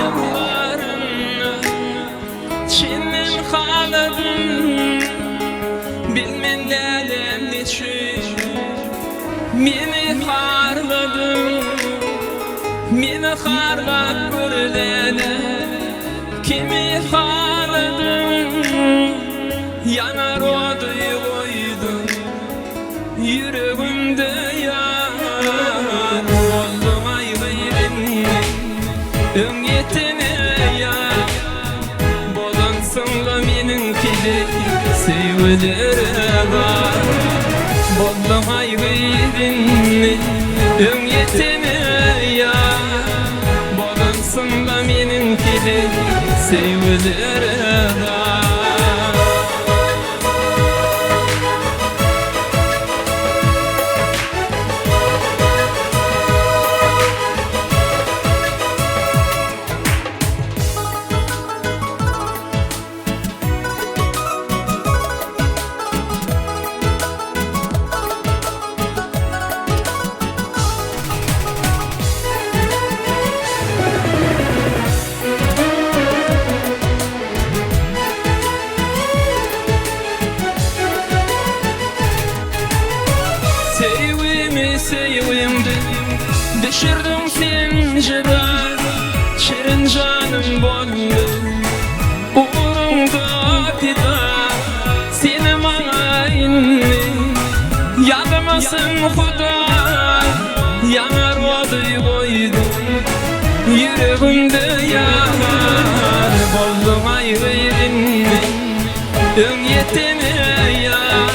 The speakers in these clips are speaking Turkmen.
ýyllarynda Çenden haladym Bilmen dälem neçün Meni harladyň Meni harlap görlene Kimi haladyň Ýanar ody goýduň Ýüregimde ýar Bolduň aýgyýrynly Öňýetene ýar Bolansyň-la meniňkide Söýgülere bar Bolduň aýgyýrynly Öňýetene ýar Bolansyň-la meniňkide Söýgülere bar. Söýgimi söýgimdi Düşürdiň sen jyda Şirin janym boldy Ugruňda pida Seni maňa indi Ýazmasyn Huda Ýanar ody goýduň Ýüregimde ýar Bolduň aýry indi Öňýetene ýar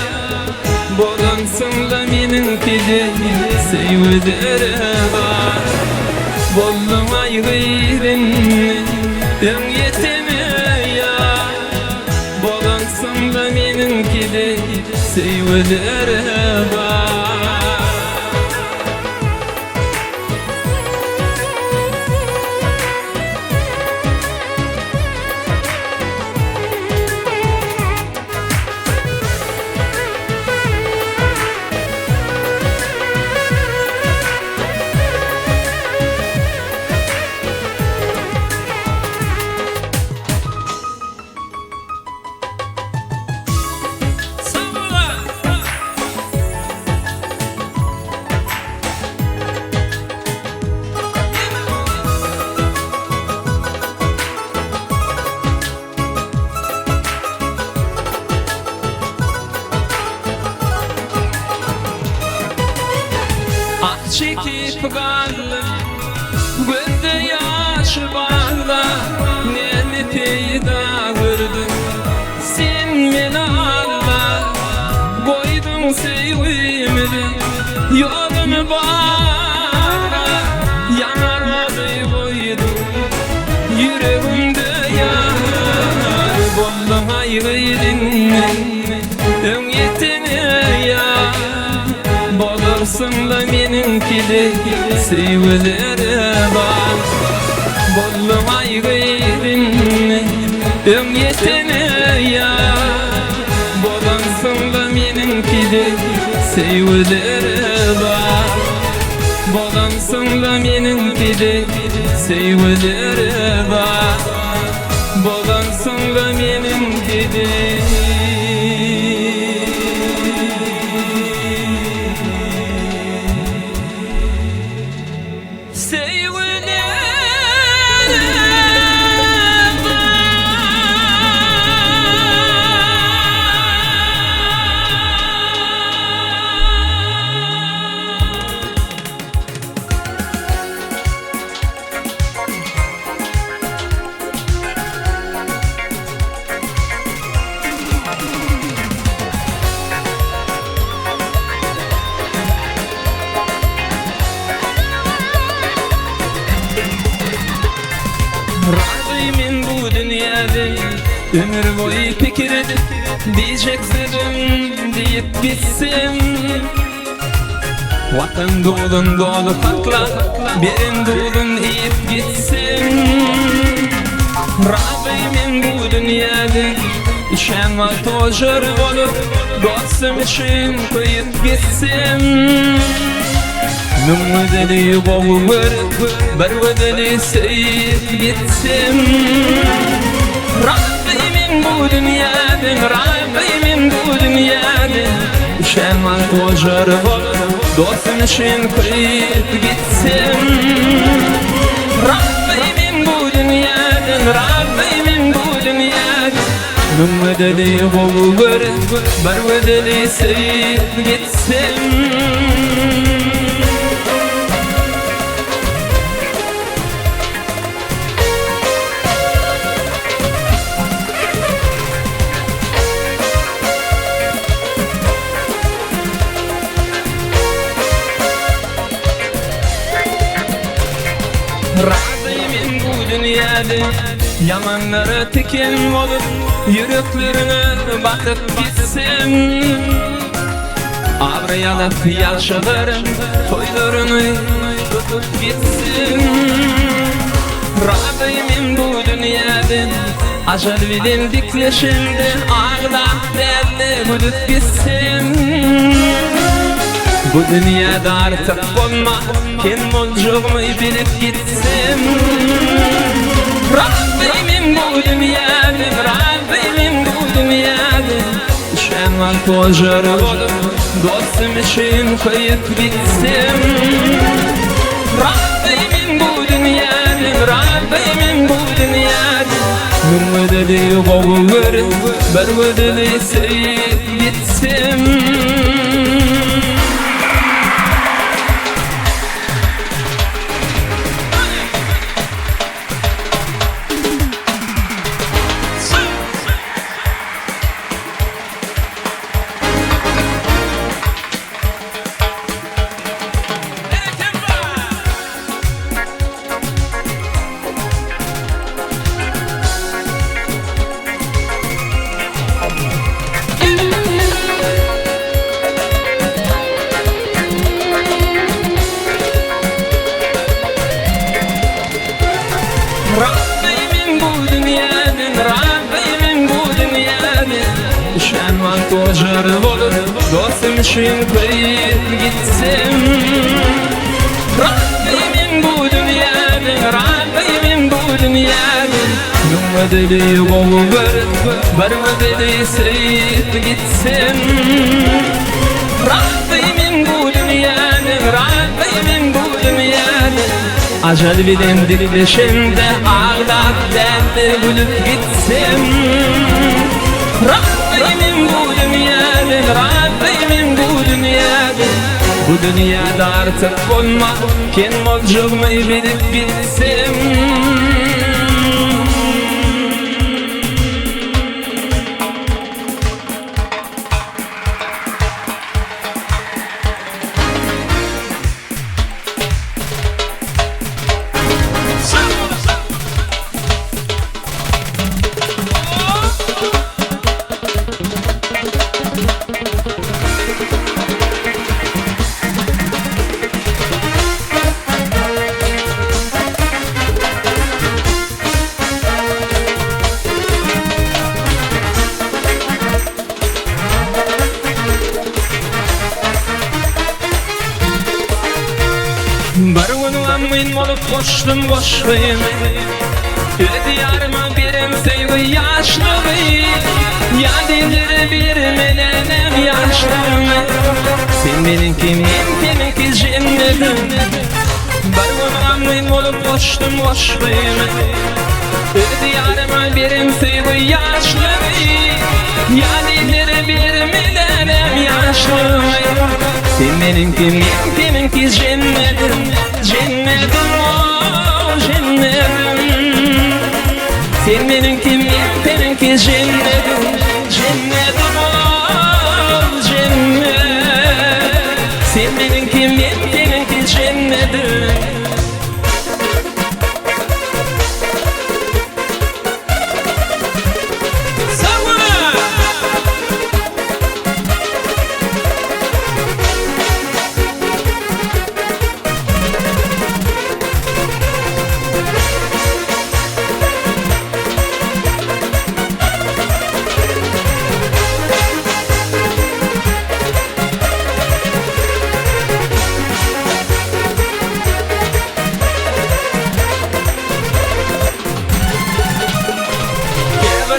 Bolansyň-la meniňkide Söýgülere bar Bolduň aýry indi Öňýetene ýar Bolansyň-la meniňkide Söýgülere bar. Ah çekip galdym Gözde ýaş barda Näme peýda gördüň Sen meni aldap Goýduň söýgimiziň Ýoluny bara Ýanar ody goýduň Ýüregimde ýar Bolduň aýgydyňny Öňýetene ýar Bolarsyň-la meniňkide Söýgülere bar Bolduň aýgydyňny Öňýetene ýar Bolansyň-la meniňkide Söýgülere bar Bolansyň-la meniňkide Söýgülere bar Bolansyň-la meniňkide. Razy men bu dünýäden Ömür boýy pikir edip Diýjek sözüm diýip gitsem Watan duzun doly saklap Beren duzun iýip gitsem Razy men bu dünýäden Üşän wagt ojar bolup Dostum üçin köýüp gitsem Müň gözeli gowy görüp, bir gözeli söýüp. gitsem. Razy men bu dünýäden, razy men bu dünýäden. Düşen wagt ojar bolup, dostum üçin köýüp gitsem. Razy men bu dünýäden, razy men bu dünýäden. Müň gözeli gowy görüp, bir gözeli söýüp gitsem. Razy men bu dünýäde Ýamanlara tiken bolup Ýüreklerine batyp gitsem Abraý alyp ýagşylaryň Toýlaryny tutup gitsem Razy men bu dünýäde Ajal bilen dikleşemde Aglap däl-de gülüp gitsem Bu dünýäde artyk bolma Kem boljagymy bilip gitsem Razy men bu dünýäde Razy men bu dünýäde Düşen wagt ojar bolup Dostum üçin köýüp gitsem Razy men bu dünýäde Razy men bu dünýäde Müň gözeli gowy görüp Bir gözeli söýüp gitsem. Rabbimim bu dünýäden, Rabbimim bu dünýäden Düşen wagt ojar bolup, dostum üçin köýüp gitsem Rabbimim bu dünýäden, Rabbimim bu dünýäden Müň gözeli gowy görüp, bir gözeli söýüp gitsem Rabbimim bu dünýäden, Rabbimim bu dünýäden Ajal bilen dilleşemde aglap däl-de gülüp gitsem Rabbimim bu dünýäde, Rabbimim bu dünýäde Bu dünýäde artyk bolma, kem boljagymy bilip gitsem. Bir gün gamgyn bolup goşdum goşgymy Öz ýaryma beren söýgi ýaşlygy Ýat ellere bermelenem ýaşlygymy Sen meniňki men seniňki jennetim Bir gün gamgyn bolup goşdum goşgymy Öz ýaryma beren söýgi ýaşlygy Ýat ellere bermelenem ýaşlygy Sen meniňki men seniňki jennetim Jennetim oh jennetim Sen meniňki men seniňki jennetim Jennetim oh jennet Sen meniňki men seniňki jennetim.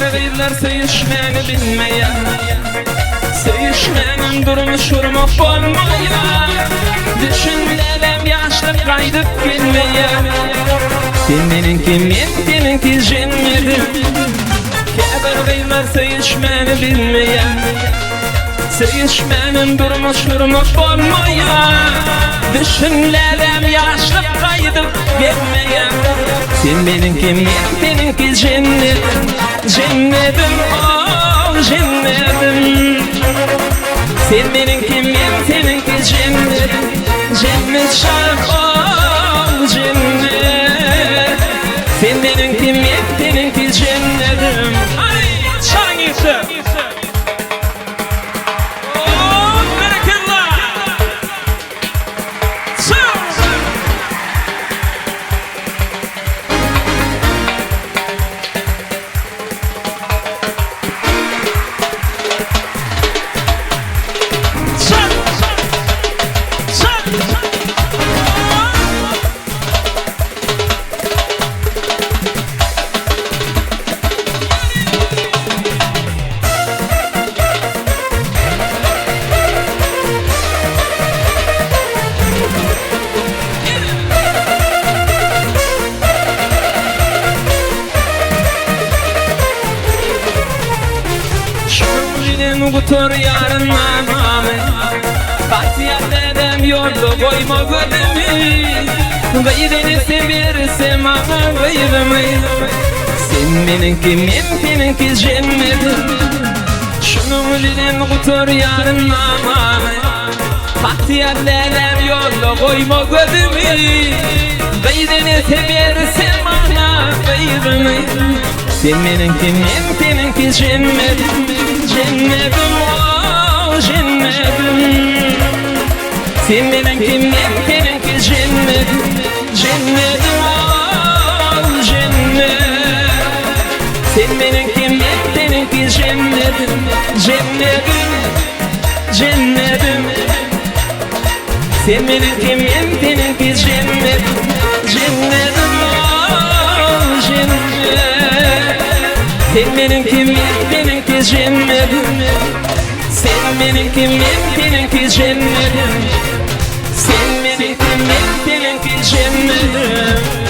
Käbir gyzlar söýüşmäni bilmeýär. Söýüşmänem durmuş gurmak bolmaýar. Düşünmenem ýaşlyk gaýdyp gelmeýär. Sen meniňki, men seniňki jennedim. Käbir gyzlar söýüşmäni bilmeýär. Söýüşmänem durmuş gurmak bolmaýar. Düşünmenem ýaşlyk gaýdyp gelmeýär. Sen meniňki, men seniňki jennedim. Jennedim, oh, jennedim. Sen meniňki, men seniňki jennedim. Jennet şah, oh, jennet. Sen meniňki, men seniňki jennedim. Hany, çalyň ýigitler. Oh, berekella. Çal. Çal. Çal. Oh. Şunuň bilen gutar ýaryn mamamy. Batýar dädem ýolda goýma gözümi. Gyz enesi berse maňa gyzymy. Sen meniňki, men seniňki jennetim. Şunuň bilen gutar ýaryn mamamy. Batýar dädem ýolda goýma gözümi. Gyz enesi berse maňa gyzymy. Sen meniňki, men seniňki jennetim. Jennetim, oh, jennetim. Sen meniňki, men seniňki jennetim. Jennetim, oh, jennet. Sen meniňki, men seniňki jennetim. Jennetim, jennetim. Sen meniňki, men seniňki jennetim. Jennetim, oh, jennet. Sen meniňki, men seniňki jennetim. Sen meniňki, men seniňki jennetim. Sen meniňki, men seniňki jennetim.